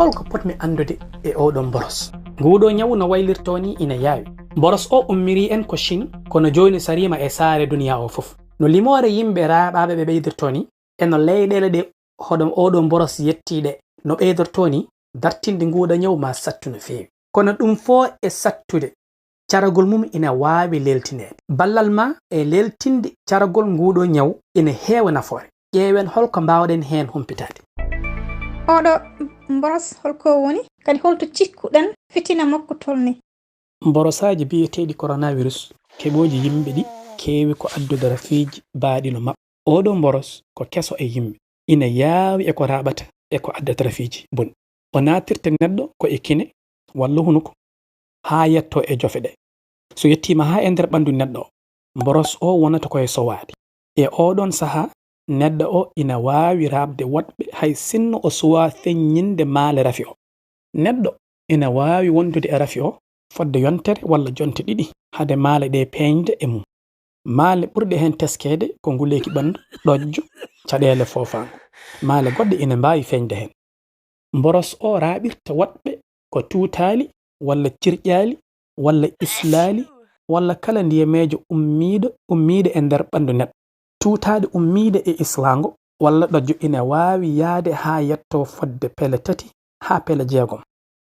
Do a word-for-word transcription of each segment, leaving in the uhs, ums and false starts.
Holko potmi anndude e oɗo mboros? Nguɗo ñawu no waylirto ni ina yaawi. Mboros o ummiri en ko Chine, kono jooni sariima e saare duniya o fof. No limoore yimɓe raaɓaaɓe ɓe ɓeydirto ni, e no leyɗeele ɗe hoɗo oɗo mboros yettiiɗe no ɓeydorto ni, dartinde nguɗo ñawu ma sattu no feewi. Kono ɗum fof e sattude, caragol mum ina waawi leeltineede. Ballal ma e leeltinde caragol nguɗo ñawu ina heewa nafoore. Ƴeewen holko mbaawɗen heen humpitaade. Oɗo mboros holko woni? Kadi holto cikkuɗen fitina makko tolni? Mborosaaji biyeteeɗi coronavirus keɓooji yimɓe ɗi keewi ko addude rafiiji baaɗi no maɓɓe. Oɗo mboros ko keso e yimɓe. Ina yaawi e ko raaɓata e ko addata rafiiji boni. O naatirta neɗɗo ko e kine walla hunuko haa yetto e jofe ɗe. So yettiima haa e nder ɓanndu neɗɗo o, mboros o wonata ko e sowaade. E oɗon sahaa, neɗɗo o ina waawi raaɓde woɗɓe hay sinno o suwaa feññinde maale rafi o. Neɗɗo ina waawi wondude e rafi o fodde yontere walla jonte ɗiɗi hade maale ɗe peeñde e mum. Maale ɓurɗe heen teskeede ko nguleeki ɓanndu, ɗojjo, caɗeele foofaango. Maale goɗɗe ina mbaawi feeñde heen. Mboros o raaɓirta woɗɓe ko tuutaali walla cirƴaali walla islaali walla kala ndiyameejo ummiiɗo, ummiiɗo e nder ɓanndu neɗɗo. Tuutaali ummiiɗe e islaango walla ɗojjo ina waawi yahde haa yetto fodde pele tati haa pele jeegom.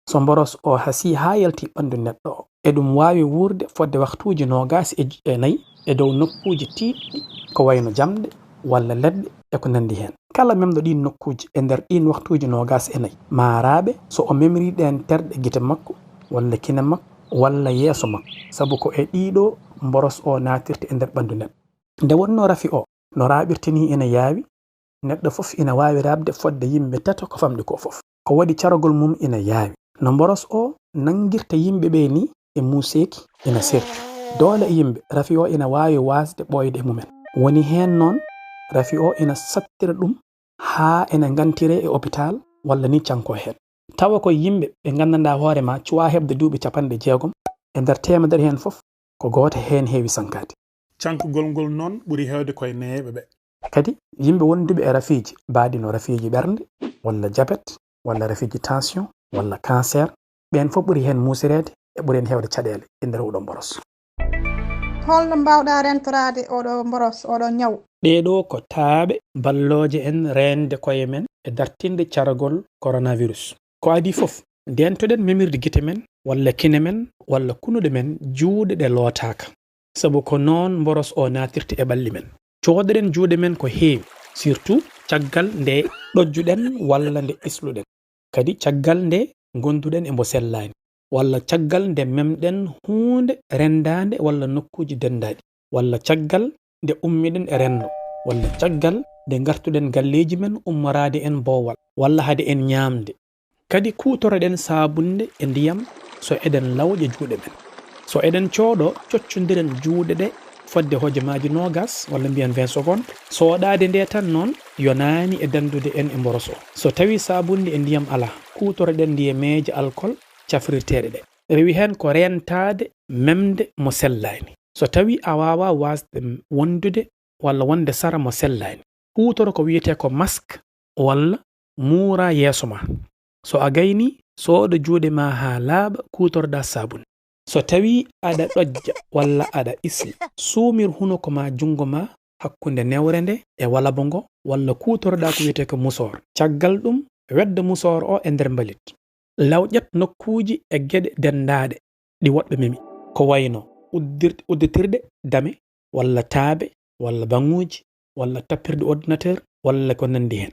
So mboros o hasii haa yalti ɓanndu neɗɗo o, eɗum waawi wuurde fodde waktuuji noogaas e j-, e nayi e dow nokkuuji tiiɗɗi ko wayno jamɗe walla leɗɗe e ko nanndi heen. Kala memɗo ɗiin nokkuuji e nder ɗiin waktuuji noogaas e nayi, maa raaɓe so o memrii ɗeen terɗe gite makko walla kine makko walla yeeso makko, sabu ko e ɗiɗo mboros o naatirta e nder ɓanndu neɗɗo. Nde wonnoo rafi o no raaɓirta ni ina yaawi, neɗɗo fof ina waawi raaɓde fodde yimɓe tato ko famɗi ko fof. Ko waɗi caragol mum ina yaawi. No mboros o nanngirta yimɓe ɓe ni e muuseeki ina serti. Doole e yimɓe, rafi o ina waawi waasde ɓooyde e mumen. Woni heen noon, rafi o ina sattira ɗum haa ina ngantire e opitaal walla ni canko heen. Tawa ko yimɓe ɓe nganndanɗaa hoore ma cuwaa heɓde duuɓi capanɗe jeegom e nder teemedere heen fof, ko gooto heen heewi sankaade. Cankugol ngol noon ɓuri heewde ko e neeɓe ɓe. Kadi, yimɓe wonduɓe e rafiiji baaɗi no rafiiji ɓernde, walla jabet, walla rafiiji tension, walla cancer, ɓeen fof ɓuri heen muusireede e ɓuri heen heewde caɗeele e nder oɗo mboros. Holno mbaawɗa rentoraade oɗo mboros, oɗo ñaw? Ɗee ɗo ko taaɓe ballooje en reende koye men e dartinde caragol coronavirus. Ko adii fof, ndeentoɗen memirde gite men, walla kine men, walla kunuɗe men, juuɗe ɗe lootaaka. Sabu ko noon mboros o naatirta e ɓalli men. Coodoɗen juuɗe men ko heewi, surtout caggal nde ɗojjuɗen walla nde isluɗen. Kadi caggal nde ngonduɗen e mbo sellaani, walla caggal nde memɗen huunde renndaande walla nokkuuji denndaaɗi, walla caggal nde ummiɗen e renndo, walla caggal nde ngartuɗen galleeji men ummoraade en boowal, walla hade en ñaamde. Kadi kuutoroɗen saabunde e ndiyam so eɗen lawƴa juuɗe men. So eɗen cooɗo, coccondiren juuɗe ɗe fodde hojomaaji noogas walla mbiyen vingt secondes. Soɗaade nde tan noon yonaani e danndude en e mboros o. So tawii saabunde e ndiyam alaa, kuutoroɗen ndiyameeje alkol cafrirteeɗe ɗe. Rewi heen ko reentaade memde mo sellaani. So tawii a waawaa waasde wondude walla wonde sara mo sellaani, huutoro ko wiyetee ko mask walla muuraa yeeso ma. So a gaynii, soɗo juuɗe ma haa laaɓa, kuutoroɗaa saabun. So tawii aɗa ɗojja walla aɗa isli, suumir hunuko ma junngo ma hakkunde newre nde e walabo ngo walla kuutoroɗaa ko wiyetee ko musoor. Caggal ɗum, weddo musoor o e nder mbalit. Lawƴat nokkuuji e geɗe denndaaɗe ɗi woɗɓe memi, ko wayno uddir-, udditirɗe dame, walla taabe, walla baŋuuji, walla tappirɗe ordinateur, walla ko nanndi heen.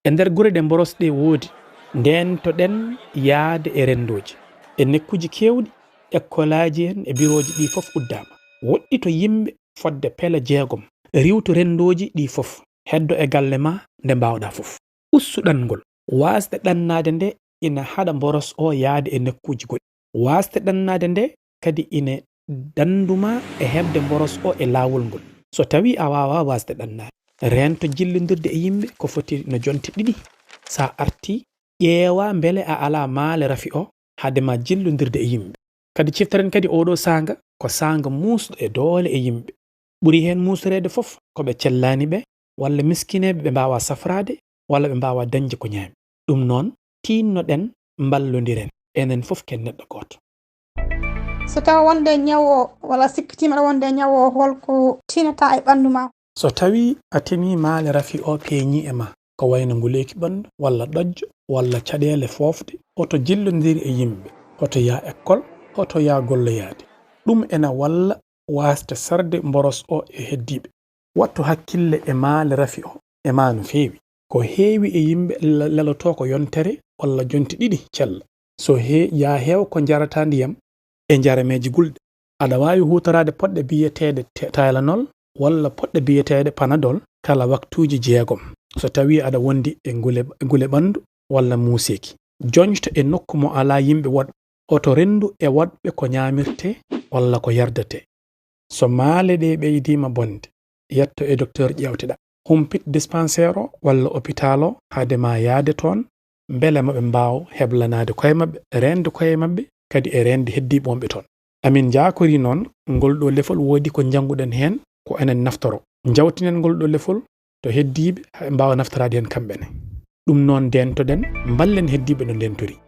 E nder gure ɗe mboros ɗe woodi, ndeentoɗen yahde e renndooji. E nekkuuji keewɗi, ekkolaaji en e birooji ɗi fof uddaama. Woɗɗito yimɓe fodde pele jeegom. Riiwtu renndooji ɗi fof. Heddo e galle ma nde mbaawɗaa fof. Ustu ɗanngol. Waasde ɗannaade nde ina haɗa mboros o yahde e nekkuuji goɗɗi. Waasde ɗannaade nde kadi ina danndu ma e heɓde mboros o e laawol ngol. So tawii a waawaa waasde ɗannaade, reento jillondirde e yimɓe ko foti no jonte ɗiɗi. So a artii, ƴeewaa mbele a alaa maale rafi o hade ma jillondirde e yimɓe. Kadi cifteren kadi oɗo saanga ko saanga muusɗo e doole e yimɓe. Ɓuri heen muusoreede fof ko ɓe cellaani ɓe, walla miskineeɓe ɓe mbaawaa safraade, walla ɓe mbaawaa dañde ko ñaami. Ɗum noon, tiinno-ɗen mballondiren. Enen fof ken neɗɗo gooto. So tawa wonde ñawo walla sikkitima aɗa wonde ñawo, holko tinata e ɓandu ma? So tawi a tini maale rafi o peeñi e ma, ko wayno nguleeki ɓandu walla ɗojjo walla caɗeele foofde, hoto jillondir e yimɓe, hoto yaa ekkol, hoto yaa golloyaade. Ɗum ena walla waasde sarde mboros o e heddiiɓe. Wattu hakkille e maale rafi o e ma no feewi. Ko heewi e yimɓe lelotoo ko yontere walla jonte ɗiɗi cella. So he yaa heew ko njarata ndiyam e njarameeji gulɗe. Aɗa waawi huutoraade poɗɗe biyeteeɗe Tylenol walla poɗɗe biyeteeɗe Panadol kala waktuuji jeegom so tawii aɗa wondi e ngule ɓanndu walla muuseeki. Joñto e nokku mo alaa yimɓe woɗɓe. Hoto renndu e woɗɓe ko ñaamirtee walla ko yardatee. So maale ɗee ɓeydiima bonde, yetto e doktoor ƴeewteɗaa. Humpit dispanseer o walla opitaal o hade maa yahde toon, mbele maɓe mbaaw heblanaade koye maɓɓe, reende koye maɓɓe, kadi e reende heddiiɓe wonɓe toon. Amin njaakorii noon ngol ɗoo lefol woodi ko njannguɗen heen ko enen naftoro. Njawtinen ngol ɗoo lefol to heddiiɓe haa ɓe mbaawa naftoraade heen kamɓe ne. Ɗum noon ndeentoɗen, mballen heddiiɓe no ndeentorii.